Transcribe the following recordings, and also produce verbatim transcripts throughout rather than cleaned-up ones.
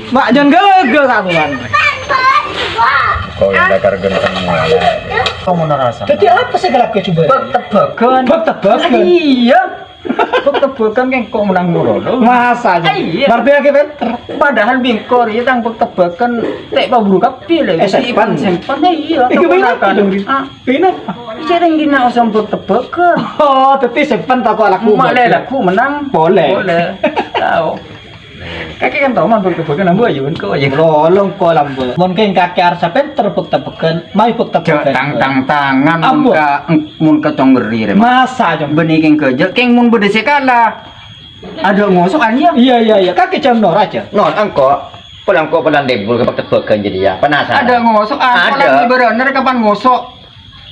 Mak, jangan gagal kakuan. Kok yang dakar ganteng malah. Kamu narasa. Jadi apa sih kalau coba? Bak tebakan. Bak tebakan. Iya. Bak tebakan kan kok menang mulu. Masa aja. Iya. Berarti lagi pinter. Padahal bingkor ya tang bak tebakan tek paburu kapi lho. Eh, sempan. Sempan iya. Itu benar kan? Pinter. Sering dina osong bak tebakan. Oh, tapi sempan tak kok laku. Mak le laku menang. Boleh. Boleh. Tahu. Kakek kan tau man bak tebakan ambu ayo engko aja. Lolong kok lambe. Mon keng kakek arsa pinter bak tebakan, mai bak tebakan. Tang tang tangan mun ka mun ka cong ngeri re. Masa cong. Beni keng keje keng mun bede sekala. Ada ngosokan ya. Iya iya iya kakek jam nor aja. Nor engko. Pulang kok pulang debul ke bak tebakan jadi ya. Penasaran. Ada ngosokan. Ada. Bener kapan ngosok?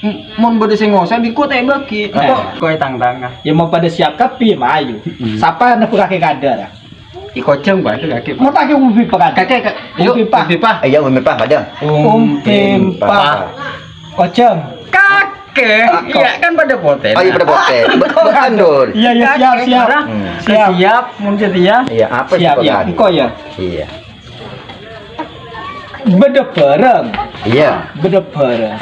M-, mon bede sing ngosok bingko tak bagi. Kok koe tang tangan. Ya mau pada siap kapi mayu. Sapa nak kakek kadar? Di koceng gua ada kakek. Mau pakai ubi pakai. Kakek kak. Yuk, ubi pah. Ubi pah. Iya, ubi pah ada. Ubi pah. Koceng. Kakek. Iya kan pada poten. Oh iya pada poten. Bukan dul. Iya iya siap siap. Siap. Siap mun setia. Iya apa sih? Siap. Engko ya. Iya. Bede bareng. Iya. Bede bareng.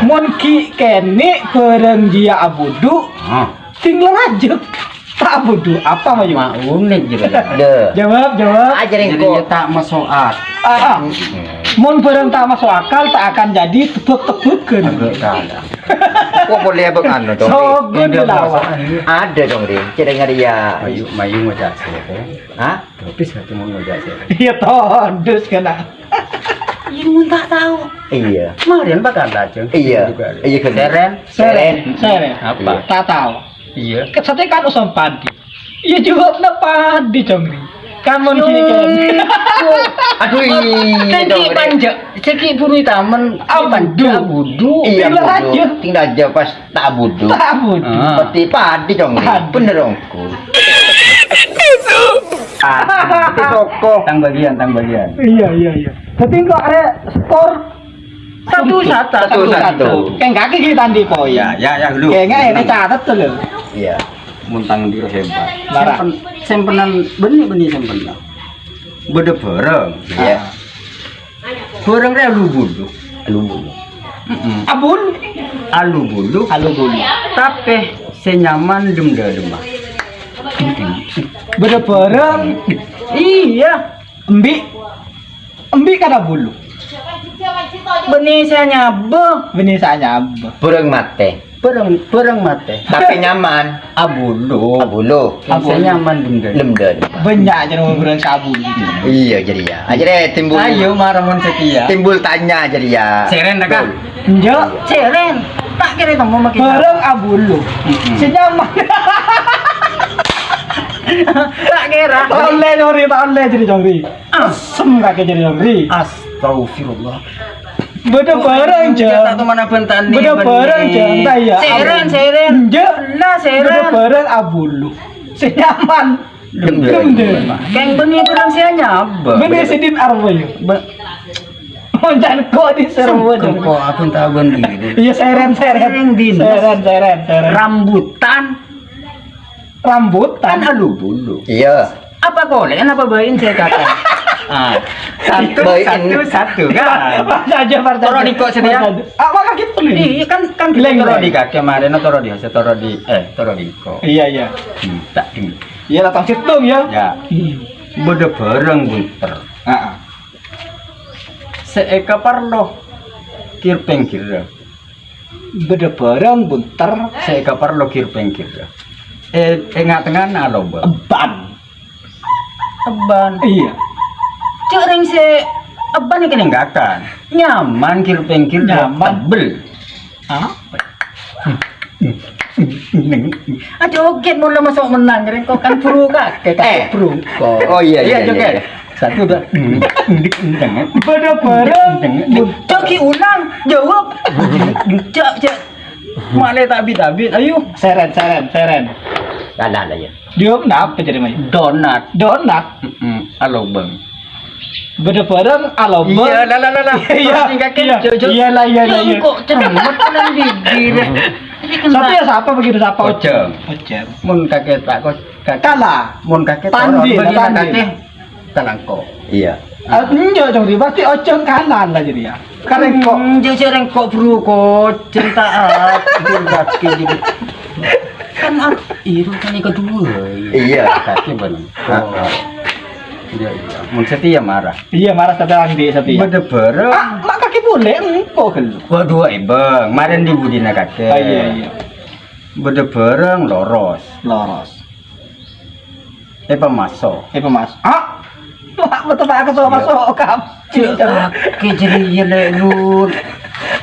Mon ki kene bareng dia abudu. Tinggal aja. Tak abudu apa maju? Mak unik juga. Deh. Jawab jawab. Aja. Jadi engko. Ya tak masoat. Ah, ah. Mon bareng tak masuk akal tak akan jadi tebak-tebakan. Agak kalah. Kok boleh abang anu dong? Sogun dilawan. Ada dong, Rin. Cereng ada ya. Mayu mayu ngocak sih. Hah? Todus satu mau ngajak sih. Iya todus kena. Iya mun tak tahu. Iya. Kemarin bakal aja. Iya. Iya kan. Seren. Seren. Seren. Apa? Iya. Tak tahu. Iya. Sate kan usah padi. Iya jawabnya padi congri. Kan mon gini kan. Aduh iya. Tinggi panjang. Ceki buru taman. Abudu. Abudu. Iya. Tinggal aja. Tinggal aja pas. Tak budu. Tak budu. Peti padi dong. Bener dong. Peti toko. Tang bagian, tang bagian. Iya iya iya. Jadi kok ada skor satu satu. Satu satu. Kan kaki kita di poin. Ya ya ya dulu. Kayaknya ini catat tuh loh. Iya. Muntang diri hebat. Marah. Sempenan beni beni sempenan. Beda bareng. Iya. Bareng re alu bulu. Alu bulu. Heeh. Abul. Alu bulu. Alu bulu. Tapi sing nyaman dem dalem. Beda bareng. Iya. Embi. Embi kada bulu. Beni saya nyabe. Beni saya nyabe. Bareng mate. Bareng bareng mate. Tapi nyaman. Abulu. Abulu. Abulu. Saya nyaman benda. Lemden. Banyak aja nomor bareng sabulu. Iya jadi ya. Aja deh timbul. Ayo maramun setia. Timbul tanya jadi ya. Seren dah kak. Enggak. Seren. Tak kira kamu makin. Bareng abulu. Senyaman. Tak kira. Tahu le nyori, tahu le jadi nyori. Asem kakek jadi nyori. Astagfirullah. Beda bareng, Jang. Beda bareng, Jang. Entah ya. Seren, seren. Enggak. Lah, seren. Beda bareng abulu. Sing nyaman. Dem, dem. Keng beni bareng sing nyaman. Beni sidin arwa ya. Moncan kok di serwa. Kok aku tahu beni. Iya, seren, seren. Seren, seren, seren. Rambutan. Rambutan. Kan alu bulu. Iya. Apa kole? Apa bain saya kata? Ah, satu, satu, satu, kan? Pas aja, pas aja. Toro diko setia. Apa kaki tuh? Iya, kan, kan kita toro di kaki, kemarin toro di, toro di, eh, toro diko. Iya, iya. Hmm, tak dulu. Iya, datang situng, ya. Ya. Hmm. Beda bareng bunter. Heeh. Seeka parlo kir pengkir. Beda bareng bunter. Seeka parlo kir pengkir. Eh, engat-engat alo, Bang. Eban. Eban. Iya. Cek ring se eban iki nenggakan. Nyaman kir pengkir. Nyaman. Tebel. Hah? Ah, joget mula masuk menang, ring kok kan bro kakek, kakek bro. Oh iya, iya, iya, joget. Iya. Satu, dua. Beda bareng. Coki ulang, jawab. Cek, cek. Male tabi-tabi, ayo. Seren, seren, seren. Lah, lah, lah, ya. Dia kenapa jadi main? Donat. Donat. Heeh, alo, Bang. Bâdâ bârâng alobâ. Iyâ, la, la, la, la. Iyâ, iyâ. Iyâ, la, iyâ, la, iyâ. Kok cermet polana bibir. Satèya sapa begitu, sapa? Ojang. Ojang. Mon kakè ta' ko-, kakè. Kala. Mon kakè tandhi, toron, bâgiyân tandhi. Kakè kalangko. Iyâ. Ah, enjâ', Cong, pasti Ojang kalah lah jadi ya. Karena kok. Enjâ', jâ' rèng kok buru kocèng ta' adil kakè jadi. Kan ar-, iyâ, kan yang kedua. Iyâ. Kakè bân. Heeh. Iyâ, iyâ. Mon Setia marah. Iyâ, marah tapi andi' Setia. Bâdâ bârâng. Ah, ma' kakè polè engko' ghâllu. Waduh, èbâng. Marèn di budina kakè. Ah, iyâ, iyâ. Bâdâ bârâng loros. Loros. Èpamaso. Èpamaso. Ah! Wah, betul, Pak, aku sok Iyâ. Masuk, Kam. Cek, kakè jârèya, Lè', Lur.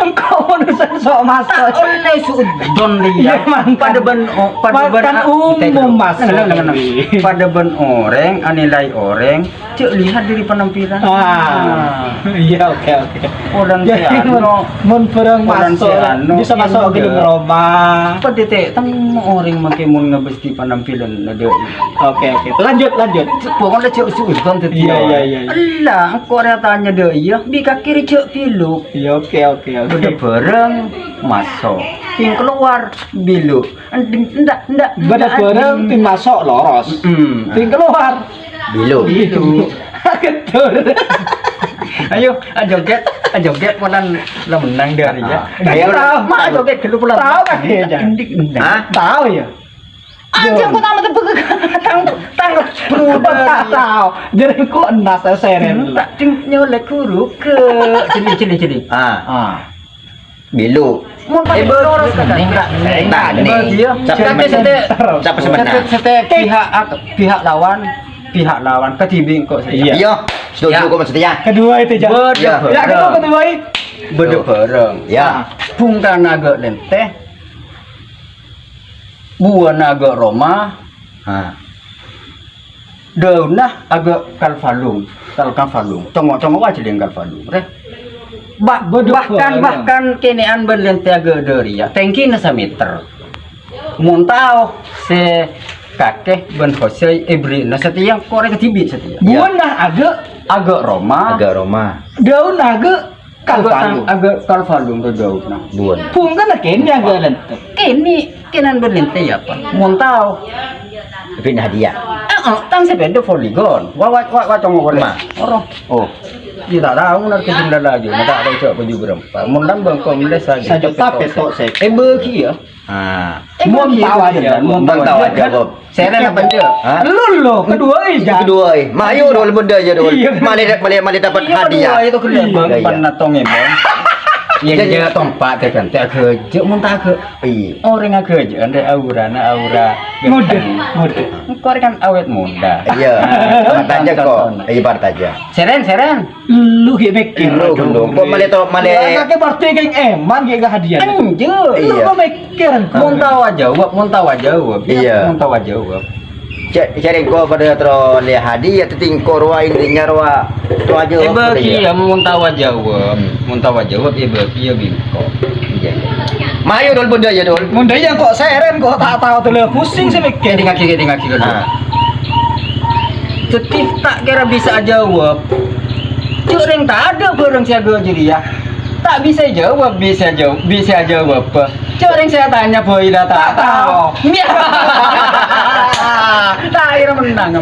Engko' manusia sok masuk. Ollè su'udon dia. Iyâ, mangkana. Padâ bân o-, padâ bân Mangkana a-, umum, Mas. Tenang, tenang, tenang. Padâ bân orèng, anilai orèng, jâ' lihat dari penampilan. Ah. Nah. Iyâ, oke, oke. Orang Jadi, si anu, mon, mon bârâng orang masuk, si anu, bisa masuk ke anu, dalam rumah. Padâ tè-, tem orèng maskè mon ngabâs di penampilan, adâ. Oke, oke. Lanjut, lanjut. Pokoknya jâ' su'udon dâddhi Iyâ, iyâ, orèng. Iyâ, iyâ. Ella, engko' rèya tanya dâ' iyâ, bi' kakè jâ' biluk. Iyâ, oke, oke, oke. Bâdâ bârâng maso'. Sè kalowar, biluk. Ending, endak, endak, Bâdâ endak, bârâng ending. Sè maso' loros. Mm-mm. Sè kalowar. Biluk. Biluk. Kedur. Ayo, ajogèt, ajogèt, polana la mennang dâri ya. Ah. Ayo, tao. Ma' ajogèt ghâllu polana. Tao kakè, Jan? Ending, ending. Hah? Tao ya? Anjing, kok tamat tebak tang, tang, bruder. Tao. Jadi kok enas seren. Tak ding nyolek guru ke. Sini, sini, sini. Ah. Ah. Biluk. Mon Eh, pakai lurus, kan? Enggak, enggak, Ini nih. Bagi ya. Siapa Satu sebenarnya? sete-, Siapa sebenarnya? sete-, sete pihak ak-, pihak lawan, pihak lawan. Ketimbang kok saya. Iya. Iya, setuju Ya. kok maksudnya. Kedua itu, Jan. Bâdâ Iya. bârâng. Ya, kedua, kedua. Bâdâ Tuh. bârâng. Ya. Nah, bungkana agak lenteh. Buwâna agak roma, ha. Daunna agak kalfalung, kalkafalung. Congo-congo aja yang kalfalung, rè. Ba-, Bedu bahkan, bareng. Bahkan kènè'an bân lentè agak dâri, ya. Tèngkina sameter. Mon tao sè kakè bân hosèy èbherri'na satèya, korè kadhibi' satèya. Iya. Buwâna agak Agak roma. Agak roma. Daunna agak Kalfalung. Agak, agak kalfalung to jauh, nah. Buwân. Bungkana kènè' agak lentè. Kènè', kènè'an bân lentè ya, Pak. Mon tao. Tapi nah dia. Heeh, tang sepeda poligon. Wa, wa, wa, wa, congo korè. Ma. Oro. Oh. Iya, tak tahu, nar ke jumlah laju. Nah, tak tahu, coba baju berempat. Mon lambang kok, mulai saja. Saja tapi tok, sek. Eh, bagi ya. Ah. Eh, Mon bagi tao ya, aja, Mon mon tao tao aja, aja. Bob. Seren apa enggak? Hah? Lu, lu, kedua, eh, Yang jangan. Kedua, eh. Mayu dol benda aja dol. Iya. Male, male, male dapat Iya, hadiah. Kedua itu kedua, Bang. Iya, iya. Pan natong ya, Bang. Iya, Iya, iya, iya. Tompak deh kan. Tak kerja, mun tak ke. Iya. Orang agak aja, ada aura, nah, aura. Mode, mode. Engkau kan awet muda. Iya. Nah, Part aja kok. Tonton. Iya, part aja. Seren, seren. Lu ghi' mèkkèr. Lu gendong. Kok male to, male. Ya, kakè berarti kèng eman ghi' ka hadiah. Enjâ'. Lu Iya. kok mèkkèr. Mon tao jawab, mon tao jawab. Iya. Mon tao jawab. Cè', cèrèng kok padâ terro lè hadiah, tetingko rowa intinya rowa, rowa jawab. Eh, bagi ya, mon tao jawab. Hmm. Mon tao jawab, eh, bagi ya, bingko. Iya. Mayu, Dol, benda ya, Dol. Benda ya, kok seren, kok tak tahu tuh, lho. Pusing sih mèkkèr. Dingagi, dingagi, dulu. Ah. Jadi tak kira bisa jawab. Cuk, rèng tadâ' bârâng sè agak jârèya. Tak bisa jawab, bisa jawab, bisa jawab. Cuk, rèng saya tanya, boy, dah tak tahu. Tak kira menang.